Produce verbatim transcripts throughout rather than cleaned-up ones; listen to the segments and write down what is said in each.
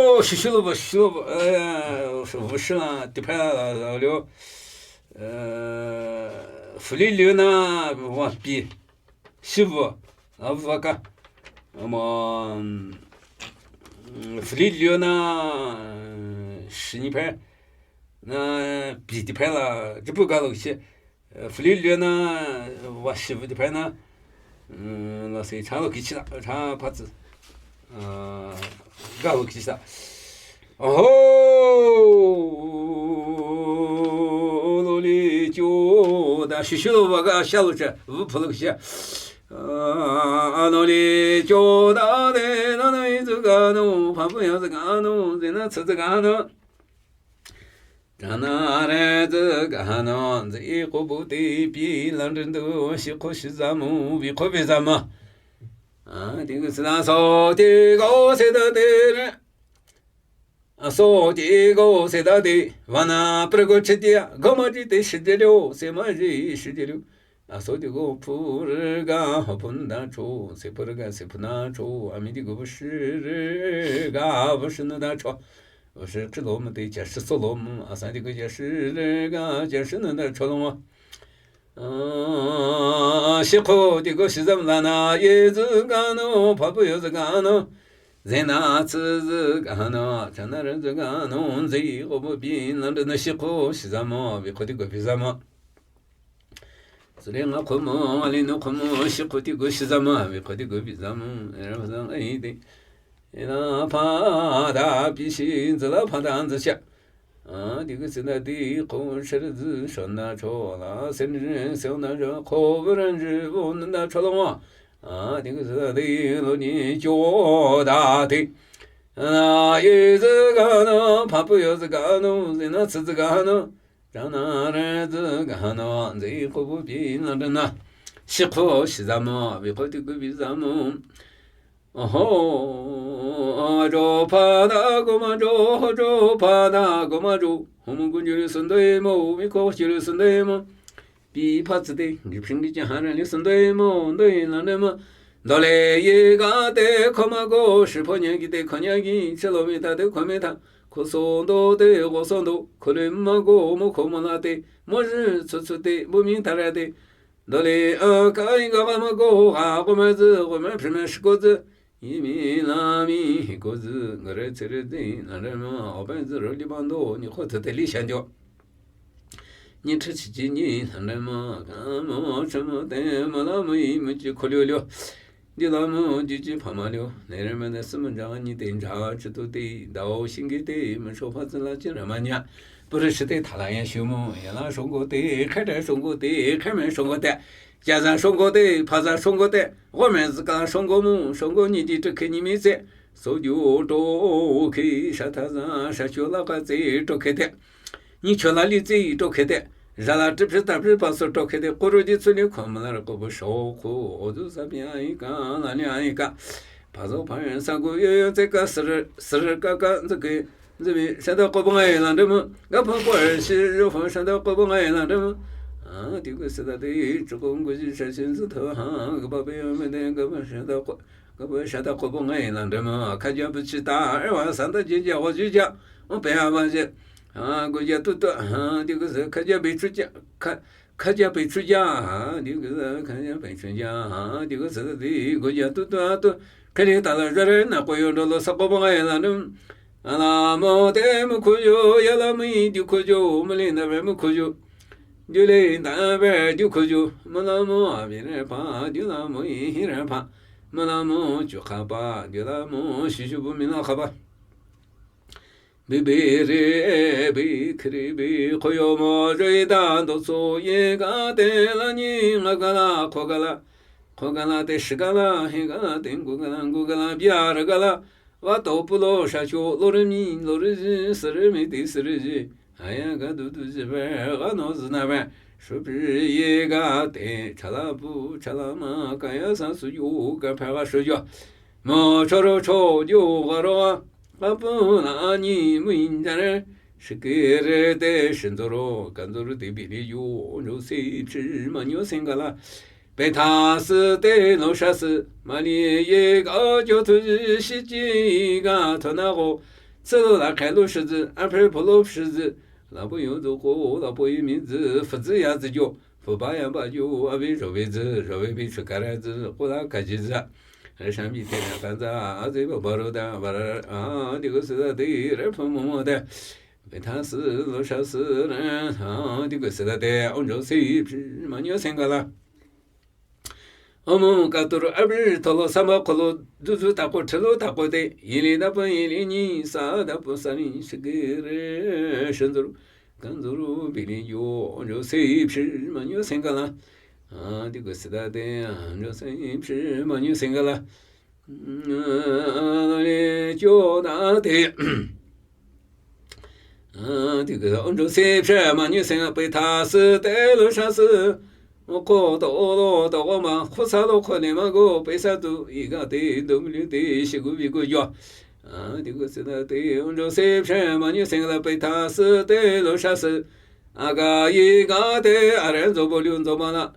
O, shishilobo, shishilobo, eh, vüshila, tiphela, lio, eh, fili liona, wa pi, shivu, avaka, ama, mm, fili liona, eh, shiniphela, na, pi tiphela, jipu galo shi, Fili liona, wa shivu tiphela, mm, la se chalo kichila, cha patsi, ah, galo kichila. Oho, loli kyo da shishilobo ga shalo cha, vu phalo kicha. Ah, loli kyo da de, na na izu ga no, papu ya zu ga no, zena tsu zu ga no. Chanare zu ga no, zi ko bu ti pi lan ren du, shi ko shi za mu, bi ko bi za ma. Ah, ti ko si da so, ti ko si da de re. Ah, so, ti ko si da de, va na, pre ko chi ti ya, go ma ji te shi de liu, se ma ji shi de liu. Aso ti go phu ri ga ho phu na cho, se phu ri ga se phu na cho, ami ti go phu shi ri ga phu shi na da cho. Phu shi chi lo mu ti ja shi so lo mu, asa ti go ja shi ri ga ja shi na da cho lo mu. Ah, shi ko ti go shi zam la na, ye zu ga no, pa pu yo zu ga no. Ze na tsu zu ga no, cha na ren zu ga no, ze ko bu bi na de na shi ko shi zam mo, bi ko ti go bi zam mo. Zule nga khomo, ali no khomo, shi ko ti go shi zam, mi ko ti go bi zam, era zam ai de. Era pa da pi shi, zula pa da zisha. Ah, ti go si da ti ko shi zi shon da cho la, sen zi sen da cho, ko bu ren zi bu nen da cho lo ma. Ah, ti go si da ti lo ni cho da ti. Ah, ye zi ga no, pa pu yo zi ga no, zi na tsu zi ga no. Chanare zu ga no, zi ko bu bi na de na. Shi ko shi zam mo, bi ko ti go bi zam mo. Oho, jo pa da go ma jo, jo pa da go ma jo. Ho mu gu ju lu sun doi mo, mi ko ji lu sun doi mo. Bi pa tsi de, gi phin gi ja ha ra li sun doi mo, doi na de mo. Do le ye ga te ko ma go, shi po nya gi te ko nya gi, che lo mi ta te ko mi ta. Ko so do te, go so do, ko le ma go, mo ko ma la te, mo ji tsu tsu te, bu mi ta ra te. Do le a ka i ga ga ma go, ga go ma zi, go ma phi ma shi go zi. Yi mi la mi, hi go zi, ga re tse re zi, na re ma, o ben zi ro li ban do, ni ko tse te li shan jo. Ni chi chi ji ni, na re ma, ga mo, cha mo te, ma la mo yi, mo ji ko liu liu. Di la mo, di ji pa ma liu. Ne re ma ne si mo ja, ni te ja, chi tu te, dao, shin gi te, mo sho pa zi la ji re ma nya. Bu re shi te, ta la yan shu mo, ya la shong go te, kai re shong go te, kai me shong go te. Ja za shong go te, pa za shong go te. Go me zi ka shong go mo, shong go ni di te ke ni mi ze. So ju to ke, sha ta za, sha shu la ka ze to ke te. Ni cho la li zi to ke te. Ja la tri phi ta phi pa so to ke te. Ko ro ji tsu ni ko ma la ko bu sho ko. O zu sa pi ai ka, la ni ai ka. Pa zo pa yan sa gu yo yo zi ka sir, sir ka ka zi ke. Zi bi sha da ko bu ngai la de mo. Ga pa ko er shi yo fa sha da ko bu ngai la de mo. Ah, ti ko si da de, chu ko ngu ji sha shin zi to ha. Ga pa pe yo me de, ga pa sha da ko. Ka bu sha ta ko bu ngai la de ma, ka ja bu chi ta, e wa san ta ji ja, wa ji ja, o pe ha ba je. Ha, gu ja tu tu, ha, di gu se, ka ja bi chu ja, ka, ka ja bi chu ja, ha, di gu se, ka ja bi chu ja, ha, di gu se, di gu ja tu tu, a tu, ka li ta la ja re, na ko yo do lo sa ko bu ngai la de. A la mo te mo ko yo, ya la mo yi di ko yo, mo li na be mo ko yo. Ju le da be ju ko ju, mo la mo a bi re pa, ju la mo i hi re pa, mo la mo ju kha pa, ju la mo shi ju bu mi la kha pa. Bi bi re bi kri bi ko yo mo re da do so ye ga te la ni nga ga la ko ga la, ko ga la te shi ga la, hi ga la te ngu ga la, ngu ga la, bia re ga la, Wa to pu lo sha cho, lo re mi, lo re ji, si re mi ti si re ji. Ha ya ga du du ji be, ga no zi na be. Shu pi ye ga te, cha la pu, cha la ma, ka ya sa su yu, ka pha ga shu yu. Mo cho ro cho, yu ga ro, ga pu na ni mu yin ja re. Shi ki re te, shin zo ro, kan zo ro te bi li yu, nyu si, chi ma nyu sing ga la. Pe tha si te lo sha si, ma li ye ga jo tu ji shi ji ga to na go. Tsü lo la khe lo shizü, a phe pho lo shizü. La po yo zo ko, la po yi mi zü, fu zü ya zü jo, fu ba ya ba jo, a bi zho bi zü, zho bi bi chu ka ra zü, ko la ka ji zü. Re sha mi te na ka za, a zü ba ba ro da, ba ra, a, di ko sü da di, re pho mo mo da. Be tha sü, lo sha sü, re, a, di ko sü da de, on jo si, ma nyo sen ka la. Omo katuru abri tholo samba kholo dudu tako thilo tako te, yili dapa yili ni sa dapa sani sigiri shanzuru kanzuru bili yo, yo se pshi manyo sengala. A, di ko sida te, yo se pshi manyo sengala. A, le cho da te. A, di ko sa, onjo se pshi manyo senga pe tha se te lo sha se. Ko to lo to ko ma, ko sa lo ko ne ma go, pe sa tu, i ga te, do mi lu te, shi gu bi gu yo. A, di ko se da te, onjo se pshi manyo senga la pe tha se te lo sha se. A ga i ga te, a re zo bo lu zo ma la.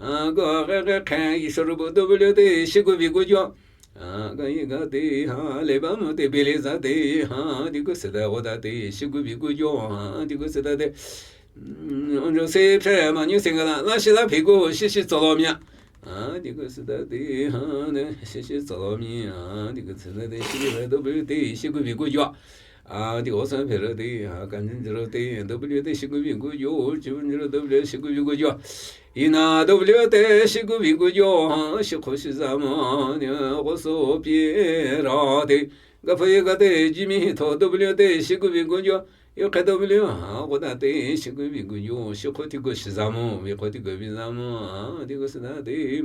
A, go a ge ge khe, i sho ru bo do bo lu te, shi gu bi gu yo. A, ga i ga te, ha, le ba mo te, be le za te, ha, di ko se da wo da te, shi gu bi gu yo, ha, di ko se da te. Mm, onjo se pshi manyo senga la, la shi la phi gu, shi shi zo lo mi a. A, di ko se da te, ha, ne, shi shi zo lo mi a, di ko se da te, shi le do bu te, shi gu bi gu yo. A, di o sa phe ro te, ha, kan jin ro te, do bu te, shi gu bi gu yo, chi bu ro do bu shi gu bi gu yo. I na do bu te, shi gu bi gu yo, ha, shi ko shi za ma, ne, o so pie ra te. Ga pho ye ga te, ji mi to do bu te, shi gu bi gu yo. Yo khe do bu, ha, go da te, shi gu bi gu yo, shi ko ti go shi za mo, mi ko ti go bi za mo, a, di ko se da te.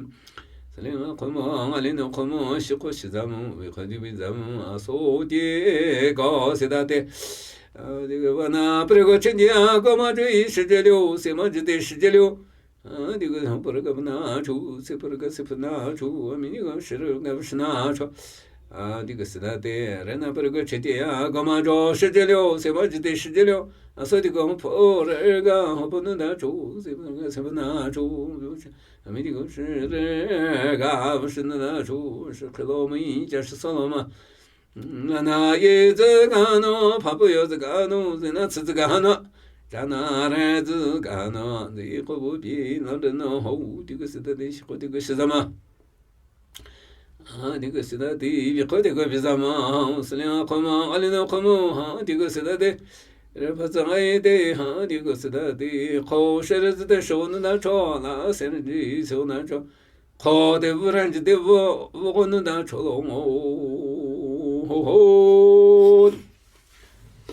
Sa le nga ko mo, nga le no ko mo, shi ko shi za mo, mi ko ti bi za mo, a so te, ko se da te. A, di ko ba na, pre ko chen ya, ko ma ju i shi je liu, se ma ju te shi je liu. A, di ko sa pre ko na chu, se pre ko se pre na chu, a mi ni ko shi re ko shi na chu. A, di ko se da te, re na pre ko che te ya, ko ma jo shi je liu, se ma ju te shi je liu. A so di ko pho re ga, pho nu da chu, se pre ko se pre na chu. A mi di ko shi re ga, shi nu da chu, shi khe lo mi, ja shi so lo ma. Na na ye zi ga no, pa pu yo zi ga no, zi na ci zi ga no, ja na re zi ga no, zi ko bu bi na de no ho, di ko se da te, shi ko di ko shi za ma. A, di ko se da te, bi ko di ko bi za ma, se le ko ma, a le no ko mo, ha, di ko se da te. Re pa za ai te, ha, di ko se da te, ko she re zi te sho nu da cho, la se re ji so na cho. Kho te vu ran ji te vu, vu ko nu da cho lo ngo. Ho ho.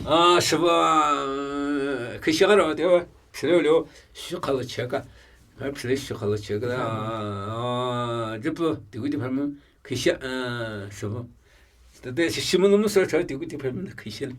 A, shi ba, khi shi ga ro te wa. Shi le le, shi ka lo che ka. A, shi le shi ka lo che ka. A, ji pu, di gu di pa mu, khi shi, a, shi ba. Te te shi mu lo mu so cho, di gu di pa mu, khi shi le.